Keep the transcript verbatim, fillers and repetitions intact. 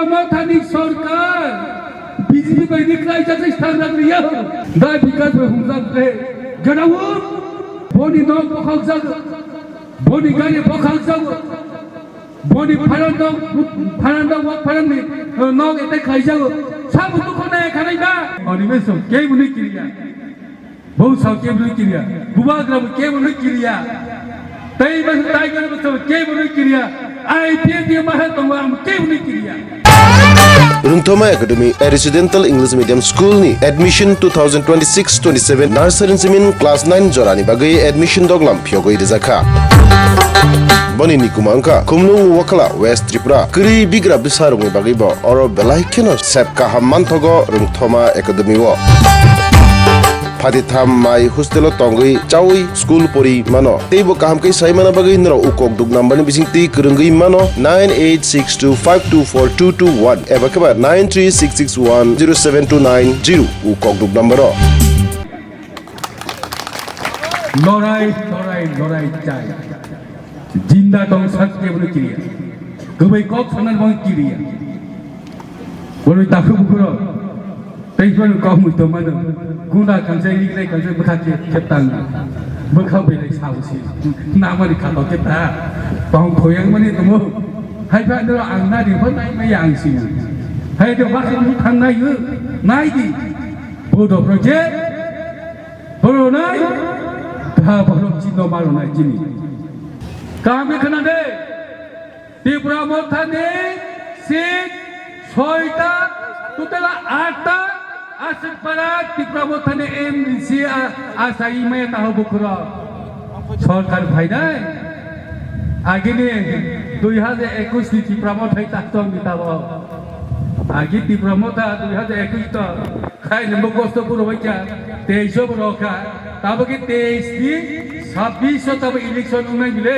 Mothani sorkar B J P bai ni khlai jak se thang jak riya. Da bikas bai hum jak se. Gana wo. Boni nok bokhok jak. Boni gari bokhok jak. Boni pharang dok, pharang dok, wak pharang ni, eh, nok ete khlai jago. Sabo dukho nai khanai ba. Oni meso, kei buni kiriya. Bo sao kei buni kiriya. Bubagra bo kei buni kiriya. Tai ba tai ga bo sao kei buni kiriya. I P F ni maha tongo ang kei buni kiriya. Rungthoma Academy, a residential English medium school ni admission two thousand twenty-six twenty-seven nursery simin class nine jorani bagwi admission doglam phiyogwi rijak kha. Boni nikuma wngkha Khumlung Wakhala, West Tripura. Kwrwi bigra bwsarokni bagwi bo oro belai kheno sep kaham manthogo Rungthoma Academy o. Phatitham mai hostel o tongwi chaui school pori mano. Teibo kaham khe sai mana bagwi norok ukok duk number ni bising twi kwrwngwi mano nine eight six two five two four two two one eba khe ba nine three six six one zero seven two nine zero ukok duk number o. Lorai, lorai, lorai chai. Jinda tong sak kebo no kiriya. Kwbai kok sanan bang kiriya. Boni takhu bukuro. Tei phano kok mui tong mano. Gunda kansa iklai kansa bwkha khe khetang. Bwkha belai sausi. Namani khato khe ta. Tong khoyang mani tomo. Hai pha doro ang nadi pho nai mai ang sini. Hai do bakha thang nai yo. Nai di. Bodo project. Boronai, kha borok chino maronai chini. Kaham khe khna de, Tipra Mothani seat soita, total atta, aswk para Tipra Mothani M D C a, asai maya taho bukhro. Sorkar phainai, agini dui hajar ekush ni Tipra Mothai tak tong ni tabo. Agi Tipra Motha dui hajar ekush tong. Khai ni bo kosto puro bai kha, teis o bo rok kha, tabo khe teis ni sabbish o tabo election wngnai bile,